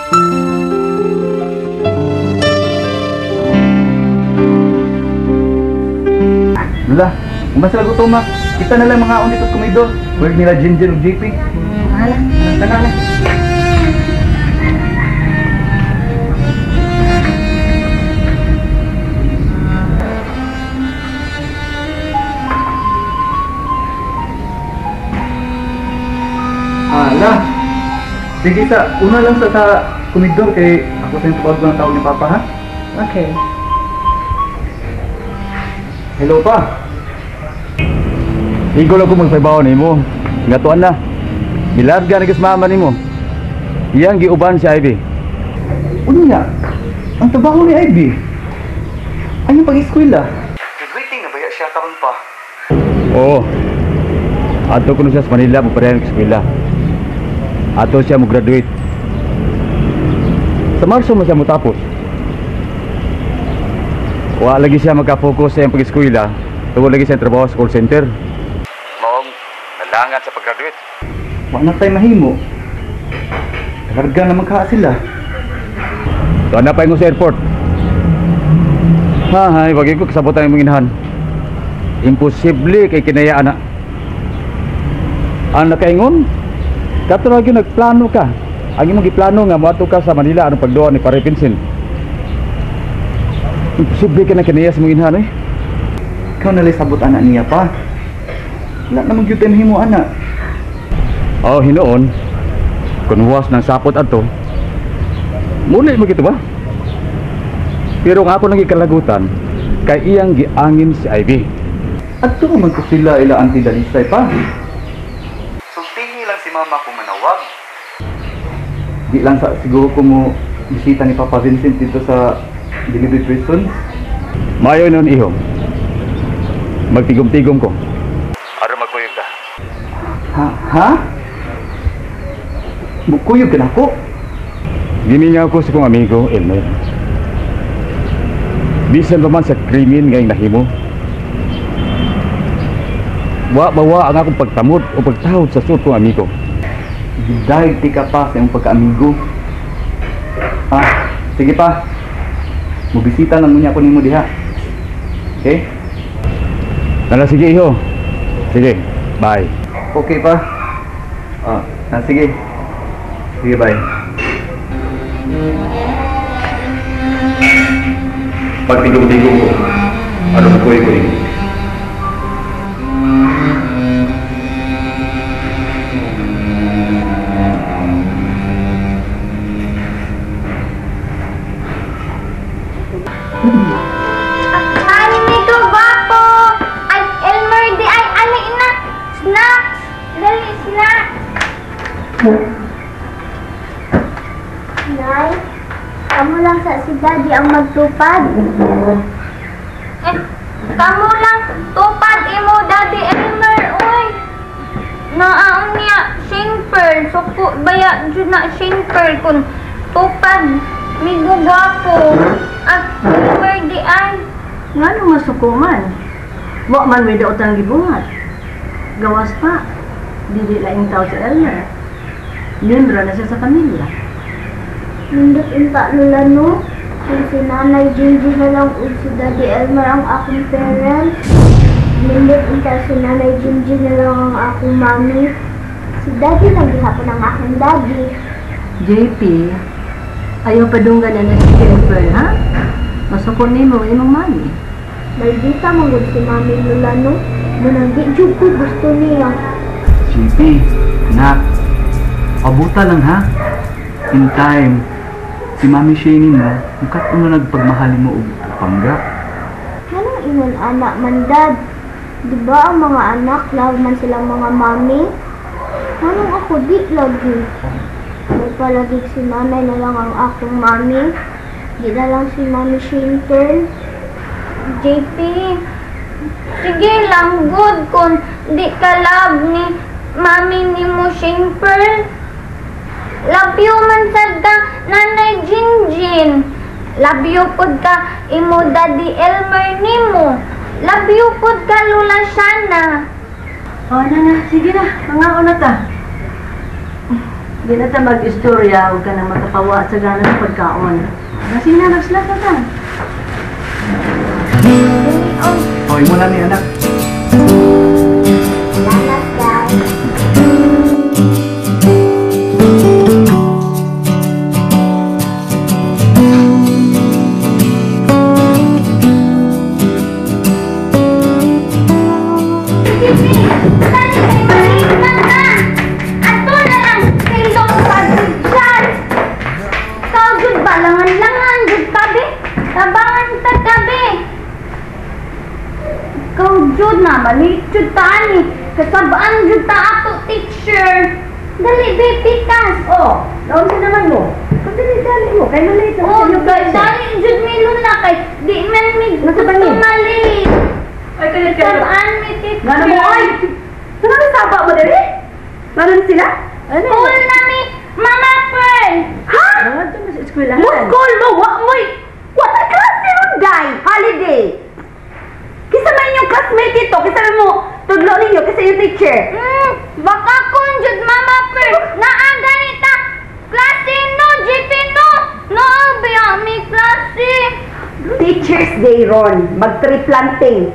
Lula, kung sila gutom ha, kita na lang mga on dito sa komedor. Word nila Ginger o JP. Hala. Tara na. Ala. Sige sa, una lang sa komedor kay ako sa yung tawag ng tawag ni Papa ha. Okay. Hello pa. Ikaw lang ko magpaibaw nimo. Ngatuan na. Milarga ni mama nimo. Iyang giuban si Ivy. Unya, ang trabaho ni Ivy. Ay yung pag-eskwela. Graduating na ba siya karon pa? Oo. Ato kuno siya sa Manila mo parehan sa eskwela. Ato siya mo graduate. Sa Marso mo siya motapos. Wa lagi siya magka-focus sa iyang pag-eskwela. Tungod lagi siya trabaho sa call center. Maong nalangan sa pag-graduate. Wa na tayo mahimo. Larga naman ka sila. So, na pa sa airport. Ha, hay, wag ko kasabutan yung mga inahan. Imposible kay kinaya ana. Ang nakaingon, kato lagi nagplano ka. Ang imong giplano nga moadto ka sa Manila anong pagduwa ni Pare Vincent. Imposible ka na kinaya sa mga inahan eh. Ikaw nalay sabot anak niya pa. Wala namang gyud mahimo ana. Oh, hinoon. Kunwas ng sapot adto. Muli mo gito ba? Pero nga ako nang gikalagutan kay iyang giangin si Ivy. Adto man ko sila ila Auntie Dalisay pa. Sultihi lang si mama kung manawag. Di lang sa siguro ko mo bisita ni Papa Vincent dito sa Bilibid Prison. Mayo nun iho. Magtigom-tigom ko. Aron magkuyog ka. Ha? Ha? Mukuyog ka na ako? Gimingaw ko sa kong amigo, Elmer. Bisan pa man sa krimen ngayong nahimo. Wa bawa ang akong pagtamod o pagtahod sa suot kong amigo. Dahil ti ka pa sa iyong pagka-amigo. Ah, sige pa. Mubisita lang muna ako nimo diha. Okay? Nala, sige iho. Sige, bye. Okay pa. Ah, sige. Sige, bye. Pagtigong-tigong ko, ano ko ko eh. Ay, Miko, gwapo! Ay, Elmer, di ay, ano ina? Snacks! Dali, snacks! Nay, kamo lang sa si Daddy ang magtupad. Eh, kamo lang tupad imo Daddy Elmer, oy. Naang niya Shane Pearl, suko baya jud na Shane Pearl kun tupad migo gwapo. At Elmer di ay ngano masuko man? Wa man may daotang gibuhat. Gawas pa. Dili laing tao si Elmer. Miyembro na siya sa pamilya. Nindot unta Lola no? Kung si Nanay Jinji na lang ug si Daddy Elmer ang akong parents. Nindot unta si Nanay Jinji na lang ang akong mami. Si Daddy lang gihapon ang akong daddy. JP, ayaw padunggan na si Elmer, ha? Masuko nimo imong mami. Maldita man gud si mami Lola no? Munang di jud ko gusto niya. JP, anak, pabuta lang ha? In time, si Mami Shane mo, mukat mo nagpagmahalin mo og pangga. Anong ingon anak man, Dad? Di ba ang mga anak, love man silang mga mami? Anong ako di lagi? May palagi si nanay na lang ang akong mami. Di na lang si Mami Shane Pearl. JP, sige lang, good kung di ka love ni mami ni mo Shane Pearl. Love you man sad ka, Nanay Jinjin. Love you pod ka, imo Daddy Elmer nimo. Love you pod ka, Lola Shana. Oh, na na, sige na, mangaon na ta. Di na ta mag-istorya o ka na makapawa sa gana sa pagkaon. Kasi na, magslasa ta. Oh, imo na ni anak. Salamat, guys. Ato na lang kay Dong Pagdyan. Kagud ba langan-langan jud kabe? Tabangan ta kabe. Ikaw jud na maliit jud ta ani. Kasabaan jud ta ato teacher. Dali be pikas. Oh, naunsa naman mo? Kung dali-dali mo, kay malate na Oh, sa inyo klase. dali jud mi luna kay di man mi Nasa gusto bangin? mali. Ay, kaya kaya. Kasabaan mi teacher. Ngano mo ay? Sino na saba mo dali? Ngano na sila? Ano? School na mi Mama Pearl. Ha? Mga to sa eskwelahan. Mo school mo, wa mo'y what a klase ron day, holiday. Kisa man inyong classmate dito, kisa man mo tudlo ninyo, kisa yung teacher. Baka kun jud Mama Pearl. Naa ganita. Klase no, GP no. No, biya mi klase. Teacher's Day ron, mag tree planting.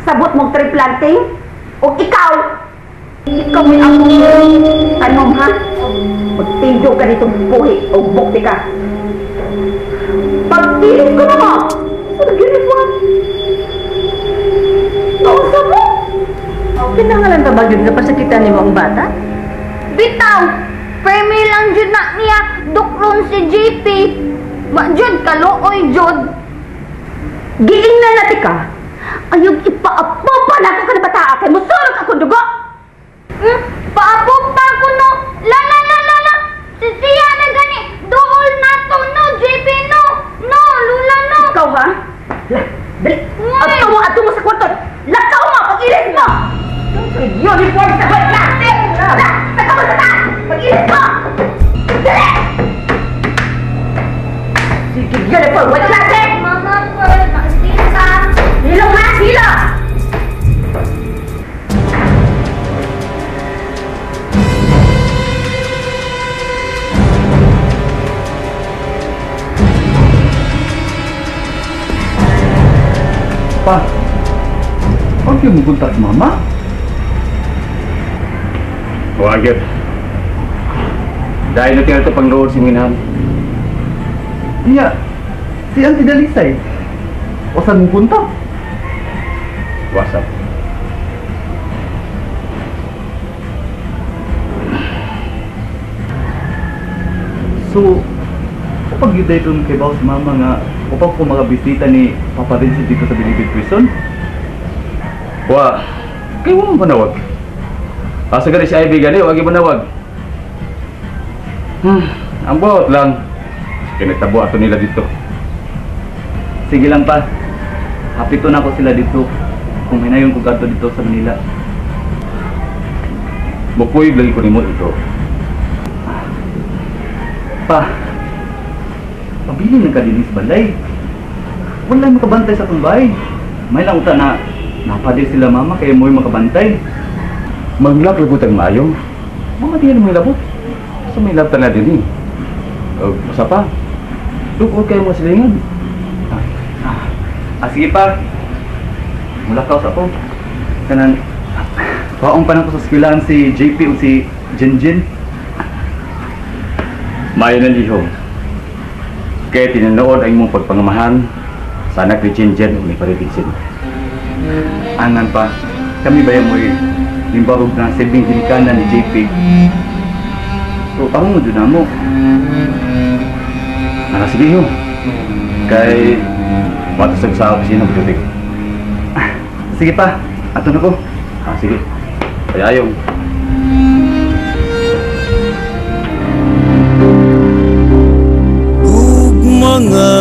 Sabot mong tree planting? O ikaw, ikaw mo'y akong tanom ha? Magtindo ka nitong buhi o bukti ka. Pagtilis ko na mo! Sa nag-uniform? Nausa mo? Kinangalan pa ba jud nga pasakitan nimo ang bata? Bitaw. Permi lang jud na niya dukron si JP. Wa jud kaluoy jud. Giingnan na tika. Ayog ipaapo pa na ako ka na bataa kay musurog akong dugo. Paapo pa ko no. La la la la la. Si siya na gani. Duol na to no, JP no. No, lula no. Ikaw ha? La, dali. Uy! Ato mo sa kwarto. Lakaw mo pag-ilis mo. Uniform sa klase. La, lakaw mo sa taas. Pag-ilis mo. Dali. Sige, uniform white klase. Mama Pearl, nakasita. Hilong ha, hilong. Pa, huwag yung mugunta sa mama. Wag yun. Dahil na tingnan ito pang road si Minhan. Niya, si Auntie Dalisay. O saan mugunta? What's up? So, upag yun dahil kay boss mama nga, upag ko makabisita ni Papa Vincent dito sa Bilibid Prison? Wa, kayo mo panawag. Asa gani si Ivy gani, wag panawag. Ang buhat lang. Kinagtabo ato nila dito. Sige lang pa. Happy to na ako sila dito. Kung hinayon ko gadto dito sa Manila. Mupuyog lagi ko nimo ito. Pa, pabili ng kadinis balay. Wala makabantay sa atong bahay. May lang uta na napadil sila mama kaya mo'y makabantay. Maglak lagutang maayo. Mama diyan mo labot. Sa may labtan na din eh. O, usa pa. Lukod kayo mga silingan. Sige pa. Mula ka sa ako. Kanan, kaong pa na ko sa eskwelahan si JP o si Jinjin. Mayo ng liho. Kaya tinanood ang imong pagpangamahan sa anak ni Jinjin o ni Paritinsin. Angan pa, kami ba yung mo'y limbarog na silbing ginikanan ni JP? So, ako mo dyan na mo. Sige ho. Kay matasag sa opisina mo dito. Sige pa, ato na ko. Sige. Kaya ayong. Ug mga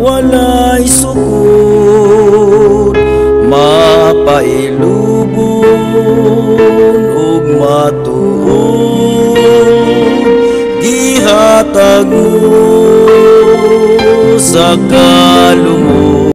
walay sukod, mapailubon ug matuod, gihatag mo sa kalungod.